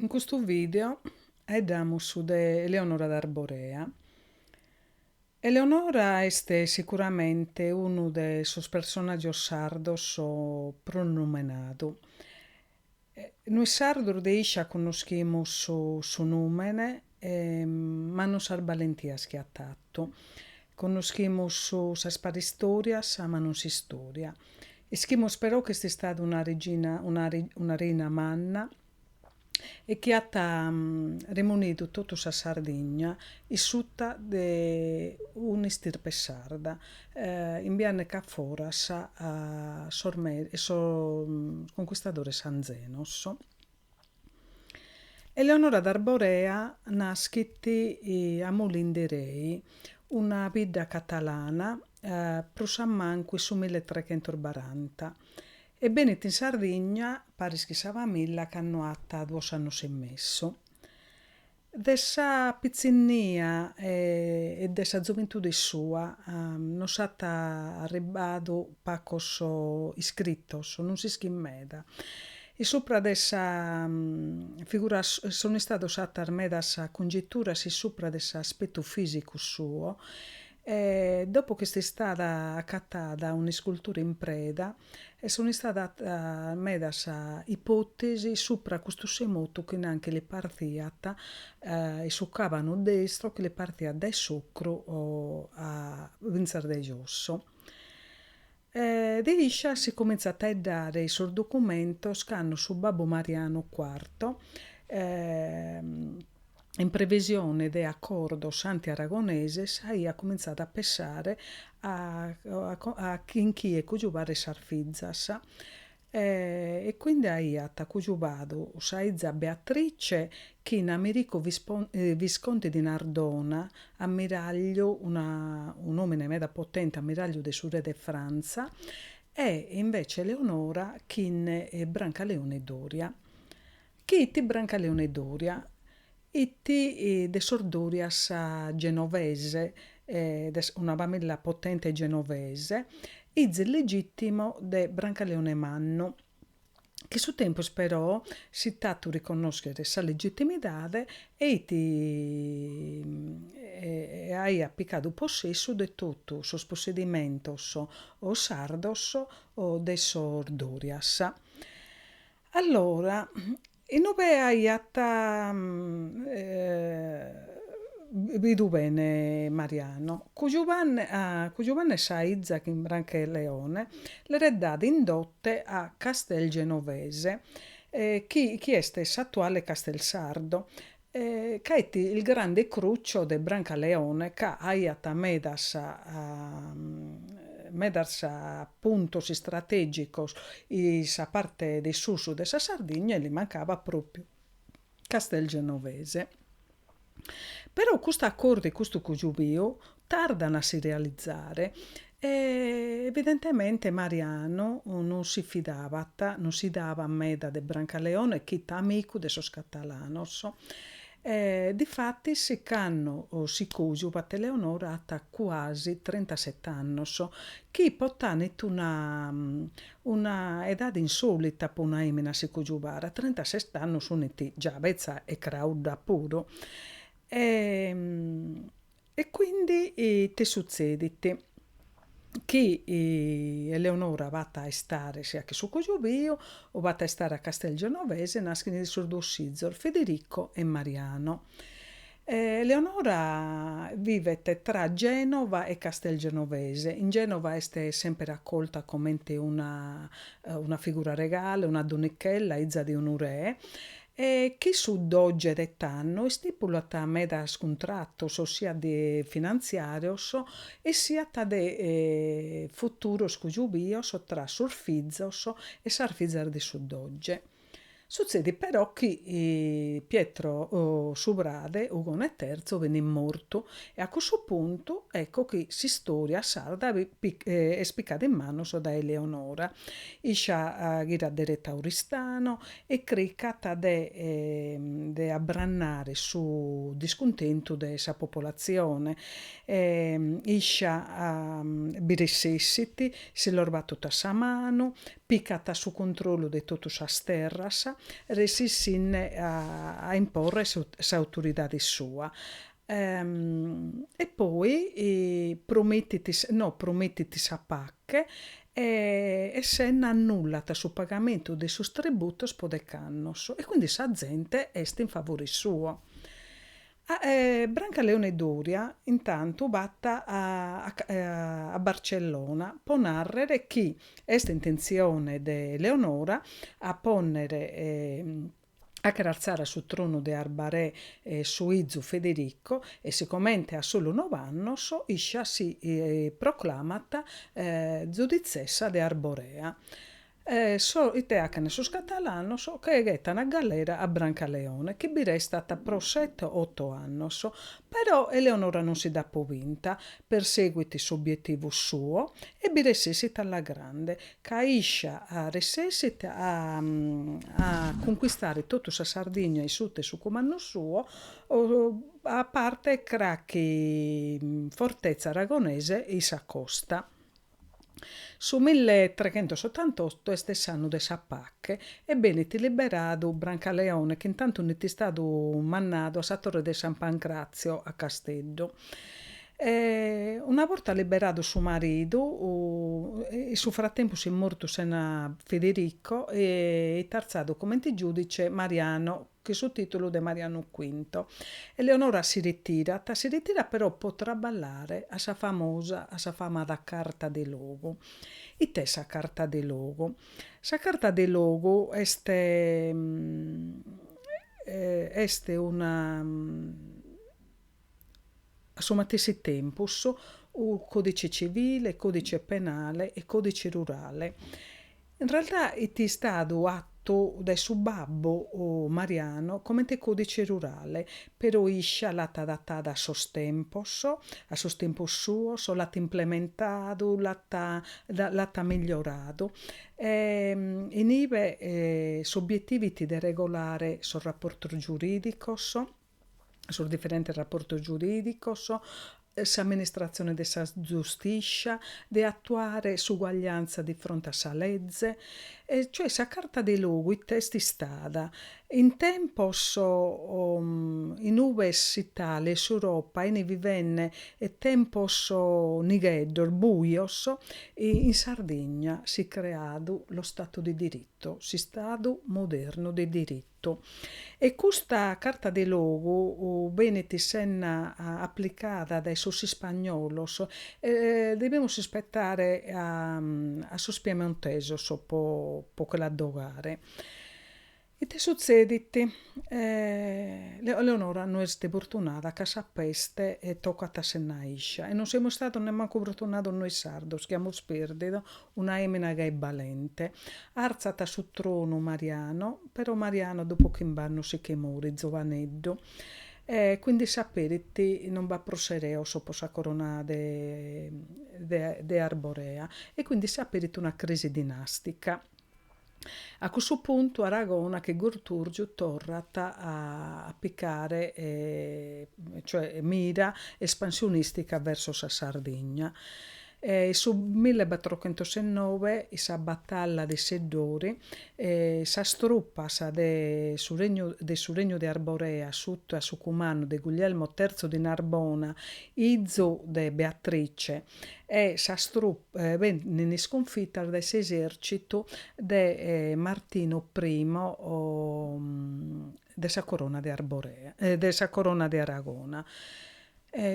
In custu video 'aeddamus de Eleonora d'Arborea. Eleonora est sicuramente unu de sos personàgios sardos prus numenadu. Nois sardos de iscia connoschimus su nùmene ma non sas balentias chi at atu. Connoschimus sas paristòrias ma non s'istòria. Ischimus però chi est istada una regina una reina manna e chi at remunidu totu sa Sardigna in suta de un'istirpe sarda, imbiandeche a foras sos sos conquistadores anzenos. Eleonora d'Arborea naschit a Molin de Rei, una bidda catalana, prus a mancu in su milletrechentos-baranta E benit in Sardigna paris chin sa familla cando at duos annos e mesu. De sa pitzinnia e de sa zoventude sua nos at arribbadu pacos iscritos, non s'ischit meda. In supra de sa figura sun istados atas medas cungeturas in supra de s'aspetu fìsicu suo E dopo chi est istada acatada un'iscultura in preda, e sun istadas medas ipòtesi supra custu semotu chi nanchi li partiat in su càvanu destru chi li partiat dae s'ocru a fintzas de giosso. De iscia si comintzat a 'aeddare in sos documentos cando su babbu Mariano Quarto, in previsione de acordos anti-aragoneses, aiat comintzadu a pessare a a chin chie cugiubare sas fizas e quindi aiat cugiubadu sa 'iza Beatrice chin Americo Visconti di Nardona, ammiragliu, un'omine meda potente, ammiragliu de su re de Frantza, e invece Eleonora chin Brancaleone Doria. Chi 'it Brancaleone Doria? 'It de sos Dorias genovese, de una familla potente genovese, 'izu illegìtimu de Brancaleone Mannu, Chin su tempus però s'it atu riconnòschere sa legitimidade e 'it e aiat picadu possessu de totu sos possedimentos sardos de sos Dorias. Allora, inube aiat bidu bene Mariano, cugiubanne cugiubanne sa 'iza chin Brancaleone l'eret dada in dote a Castel Genovese, chi chi est s'atuale Castelsardo, ca 'it il grande cruccio de Brancaleone ca aiat medas medas puntos istratègicos in sa parte de susu de sa Sardigna e li mancabat pròpiu Castel Genovese. Però custu acordu e custu cugiubiu tardan a si realizare e evidentemente Mariano non si fidabat, non si dabat meda de Brancaleone chi 'it amicu de sos catalanos E difatis cando si còjubat Eleonora at cuasi trintaset'annos, chi po tando 'it una una edade insòlita po una 'emina a si cojubare, a trintaset'annos una 'it già betza e craudda puru. E E quindi ite sutzedit? Chi Eleonora b'at a istare si 'achet su cojubiu o b'at a istare a Castel Genovese, naschin sos duos fizos, Federico e Mariano. Eleonora vivet tra Genova e Castel Genovese, in Genova est semper acolta comente una una figura regale, una donnichella, 'iza de unu re, E chin su doge de tando istipulat medas cuntratos, siat de finantziàrios e siat de futuros cujubios tra sos fizos e sas fizas de su doge. Sutzedit però chi Pietro su frade, Ugone Terzo, benit mortu e a cussu puntu ecco chi s'istòria sarda est picada in manos dae Eleonora. Iscia ghirat deretu a Oristano e cricat de de abrannare su discuntentu de sa popolatzione, iscia bi resessit, si los batut a sa manu, picat su controllu de totu sas terras. Resessinde a imporre s'autoridade sua. E poi promitit, no promitit sa pache e senna annullat su pagamentu de sos tributos po dech'annos e quindi sa zente est in favore suo. Brancaleone Doria intantu bat a Barcellona po narrer chi est intentzione de Eleonora a ponnere a che artzare a su tronu de Arbarè su 'izu Federico e sicomente at solu nob'annos iscia si proclamat zuditzessa de Arborea. So ite 'achen sos catalanos che ghetan a galera a Brancaleone chi bi restat pro sete o oto annos. Però Eleonora non si dat po binta, perseguit s'obietivu suo e bi resessit alla grande, ca iscia resessit a a conquistare totu sa Sardigna in suta 'e su cumandu suo, a parte crachi fortezza aragonese in sa costa. Su milletreghentosotantoto est s'annu de sa pache e benit liberadu Brancaleone chi intantu nd'it istadu mannadu a sa torre de San Pancrazio a Casteddu. Una borta liberadu su maridu, in su fratempus est mortu sena Federico e it artzadu comente giudice Mariano chin su titulu de Marianu Quinto. Eleonora si ritirat, si ritirat però po traballare a sa famosa, a sa famada Carta de Logu. Ite est sa Carta de Logu? Sa Carta de Logu est est una a su matessi tempus unu codice civile, codice penale e codice rurale. In realtà it istadu 'attu dae su babbu Mariano comente codice rurale, però iscia l'at adattada a sos tempos, a sos tempos suos, l'at implementadu, l'at l'at miglioradu e inibe s'obietivu it de regolare sos raportos giuridicos, sos diferentes raportos giurìdicos, s'amministratzione de sa giustiscia, de atuare s'uguagliantza di fronte a sa leze, e cioè sa Carta de Logu ite est istada? In tempos in ue s'Italia e s'Europa 'ini vivende tempos nigheddos, bujos, in Sardigna s'est creadu lo stato di diritto, s'istadu modernu de dirittu. E custa Carta de Logu benit senna aplicada dae sos ispagnolos, devimus ispetare a sos piemontesos po che la dogare. Ite sutzedit? Eleonora no est fortunada ca sa peste tocat senna iscia e non semus istados nemmancu fortunados nois sardos chi amus perdidu una 'emina gai balente. Artzat a su tronu Mariano, però Mariano dopo chimb'annos si che morit, zovaneddu, e quindi s'aperit, non b'at prus ereos po sa corona de de Arborea e quindi s'aperit una crisi dinastica. A cussu puntu Aragona chin Gurtùrgiu torrat a picare cioè mira espansionistica verso sa Sardigna. In su millebatrochentosennoe, in sa batalla de Seddori, sas trupas de su regnu de su regnu de Arborea suta su cumandu de Guglielmo terzu di Narbona, izu de Beatrice, e sas trupas benint iscunfitas dae s'esèrcitu de Martino primo de sa Corona de Arborea de sa Corona de Aragona.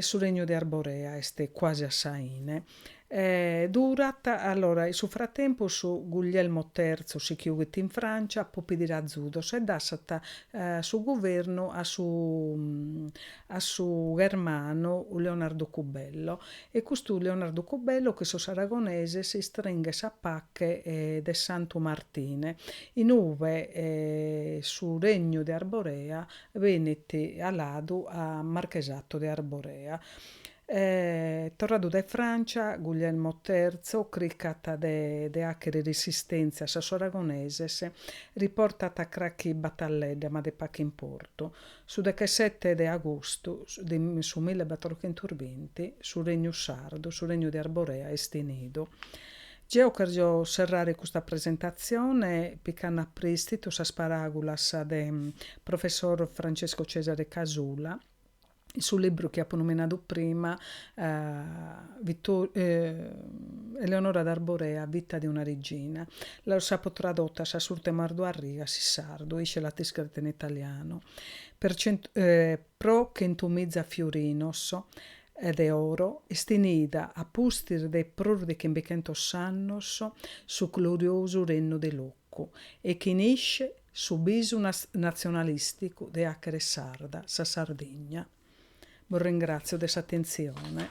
Su regnu de Arborea est cuasi a sa 'ine. Durat, allora, in su fratempus Guglielmo terzu si che 'ughit in Francia po pedire azudos e dassat su guvernu a su a su ghermanu Leonardo Cubello e custu Leonardo Cubello chin sos aragoneses istringhet sa pache de Santu Martine in ube su regnu de Arborea benit aladu a Marchesato de Arborea. Torradu dae Francia, Guglielmo terzo cricat de de 'achere resistèntzia a sos aragoneses, riportat crachi batalledda ma de pacu importu. Su dechesete de agustu de su millebatrochentos binti su regnu sardu, su regnu de Arborea est 'inidu. Jeo cherjo serrare custa presentatzione picande a prèstitu sas paràgulas de professor Francesco Cesare Casula, in su libru chi apo numenadu prima, Eleonora d'Arborea, Vita di una regina. Las apo tradotas sas ùrtimas duas rigas in sardu, isce l'at iscrita in italianu. Per pro chentumiza fiorinos de oro est finida a pustis de prus de chimbichentos annos su gloriosu rennu de Locu e chin isce su bisu natzionalìsticu de 'achere sarda sa Sardigna. Bos ringràtzio de s'atentzione.